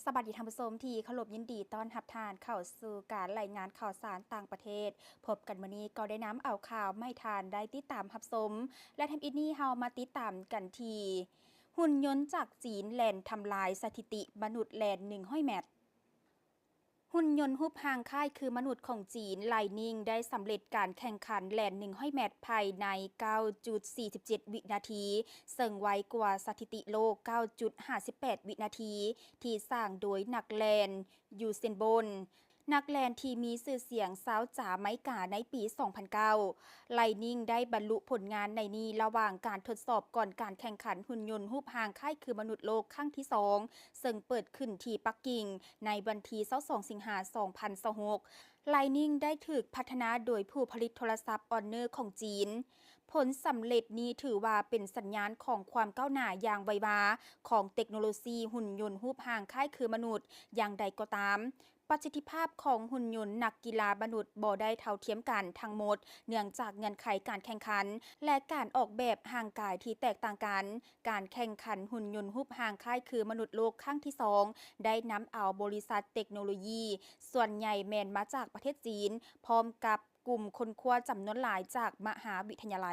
ສະບາຍດີທ່ານຜູ້ຊົມທີ່ເຄົາລົບ, ຍິນດີຕ້ອນຮັບທ່ານເຂົ້າສູ່ການລາຍງານຂ່າວສານຕ່າງປະເທດ. ພົບກັນມື້ນີ້ກໍໄດ້ນຳເອົາຂ່າວມາໃຫ້ທ່ານໄດ້ຕິດຕາມຮັບຊົມ ແລະ ທຳອິດນີ້ເຮົາມາຕິດຕາມກັນທີ່ ຫຸ່ນຍົນຈາກຈີນແລ່ນທຳລາຍສະຖິຕິມະນຸດແລ່ນໜຶ່ງຮ້ອຍແມັດ. ຫຸ່ນຍົນຮູບຮ່າງຄ້າຍຄືມະນຸດຂອງຈີນ Lightning ໄດ້ສຳເລັດການແຂ່ງຂັນແລ່ນໜຶ່ງຮ້ອຍແມັດພາຍໃນເກົ້າຈຸດສີ່ສິບເຈັດວິນາທີ, ເຊິ່ງໄວກວ່າສະຖິຕິໂລກເກົ້າຈຸດຫ້າສິບແປດວິນາທີ ທີ່ສ້າງໂດຍນັກແລ່ນ Usain Bolt ນັກແລ່ນທີ່ມີຊື່ສຽງຊາວຈາໄມກາໃນປີສອງພັນເກົ້າ. Lightning ໄດ້ບັນລຸຜົນງານໃນນີ້ລະຫວ່າງການທົດສອບກ່ອນການແຂ່ງຂັນຫຸ່ນຍົນຮູບຮ່າງຄ້າຍຄືມະນຸດໂລກຄັ້ງທີສອງ ເຊິ່ງເປີດຂຶ້ນທີ່ປັກກິ່ງໃນວັນທີຊາວສອງ ສິງຫາ ສອງພັນຊາວຫົກ. Lightning ໄດ້ຖືກພັດທະນາໂດຍຜູ້ຜະລິດໂທລະສັບ Honor ຂອງຈີນ. ຜົນສຳເລັດນີ້ຖືວ່າເປັນສັນຍານຂອງຄວາມກ້າວໜ້າຢ່າງໄວວາຂອງເຕັກໂນໂລຊີຫຸ່ນຍົນຮູບຮ່າງຄ້າຍຄືມະນຸດ. ຢ່າງໃດກໍຕາມ, ປະສິດທິພາບຂອງຫຸ່ນຍົນນັກກິລາມະນຸດບໍ່ໄດ້ເທົ່າທຽມກັນທັງໝົດ ເນື່ອງຈາກເງື່ອນໄຂການແຂ່ງຂັນ ແລະ ການອອກແບບຮ່າງກາຍທີ່ແຕກຕ່າງກັນ. ການແຂ່ງຂັນຫຸ່ນຍົນຮູບຮ່າງຄ້າຍຄືມະນຸດໂລກຄັ້ງທີສອງ ໄດ້ນຳເອົາບໍລິສັດເຕັກໂນໂລຢີສ່ວນໃຫຍ່ແມ່ນມາຈາກປະເທດຈີນ ພ້ອມກັບກຸ່ມຄົ້ນຄວ້າຈຳນວນຫຼາຍຈາກມະຫາວິທະຍາໄລ.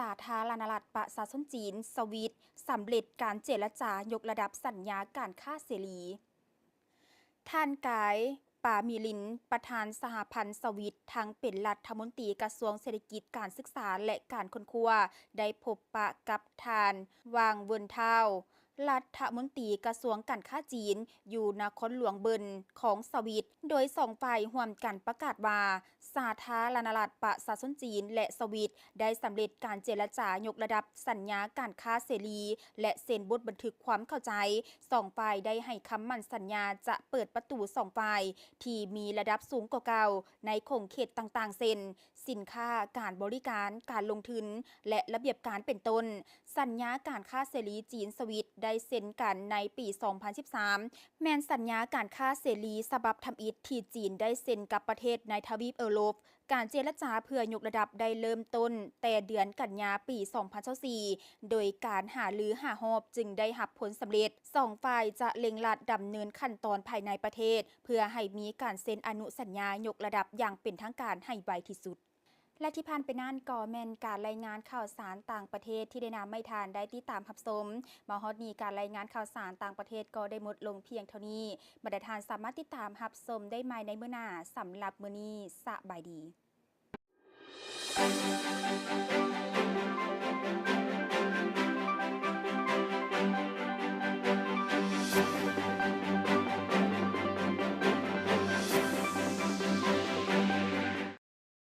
ສາທາລະນະລັດປະຊາຊົນຈີນ ສະວິດ ສຳເລັດການເຈລະຈາຍົກລະດັບສັນຍາການຄ້າເສລີ. ທ່ານ ກາຍ ປາມີລິນ ປະທານສະຫະພັນສະວິດ ທັງເປັນລັດຖະມົນຕີກະຊວງເສດຖະກິດ, ການສຶກສາ ແລະ ການຄົ້ນຄວ້າ ໄດ້ພົບປະກັບທ່ານ ຫວ່າງ ເວິນທາວ ລັດຖະມົນຕີກະຊວງການຄ້າຈີນ ຢູ່ນະຄອນຫຼວງເບີນຂອງສະວິດ, ໂດຍສອງຝ່າຍຮ່ວມກັນປະກາດວ່າ ສາທາລະນະລັດປະຊາຊົນຈີນ ແລະ ສະວິດ ໄດ້ສຳເລັດການເຈລະຈາຍົກລະດັບສັນຍາການຄ້າເສລີ ແລະ ເຊັນບົດບັນທຶກຄວາມເຂົ້າໃຈ. ສອງຝ່າຍໄດ້ໃຫ້ຄຳໝັ້ນສັນຍາຈະເປີດປະຕູສອງຝ່າຍທີ່ມີລະດັບສູງກວ່າເກົ່າໃນຂົງເຂດຕ່າງໆ ເຊັ່ນ ສິນຄ້າ, ການບໍລິການ, ການລົງທຶນ ແລະ ລະບຽບການເປັນຕົ້ນ. ສັນຍາການຄ້າເສລີຈີນ-ສະວິດ ໄດ້ເຊັນກັນໃນປີສອງພັນສິບສາມ ແມ່ນສັນຍາການຄ້າເສລີສະບັບທຳອິດທີ່ຈີນໄດ້ເຊັນກັບປະເທດໃນທະວີບເອີຣົບ. ການເຈລະຈາເພື່ອຍົກລະດັບໄດ້ເລີ່ມຕົ້ນແຕ່ເດືອນກັນຍາປີສອງພັນຊາວສີ່ ໂດຍການຫາລືຫ້າຮອບຈຶ່ງໄດ້ຮັບຜົນສຳເລັດ. ສອງຝ່າຍຈະເລັ່ງລັດດຳເນີນຂັ້ນຕອນພາຍໃນປະເທດ ເພື່ອໃຫ້ມີການເຊັນອະນຸສັນຍາຍົກລະດັບຢ່າງເປັນທາງການໃຫ້ໄວທີ່ສຸດ. ແລະ ທີ່ຜ່ານໄປນັ້ນກໍແມ່ນການລາຍງານຂ່າວສານຕ່າງປະເທດທີ່ໄດ້ນຳໃຫ້ທ່ານໄດ້ຕິດຕາມຮັບຊົມ. ມາຮອດນີ້ ການລາຍງານຂ່າວສານຕ່າງປະເທດກໍໄດ້ໝົດລົງພຽງເທົ່ານີ້. ບັນດາທ່ານສາມາດຕິດຕາມຮັບຊົມໄດ້ໃໝ່ໃນມື້ໜ້າ. ສຳລັບມື້ນີ້ ສະບາຍດີ.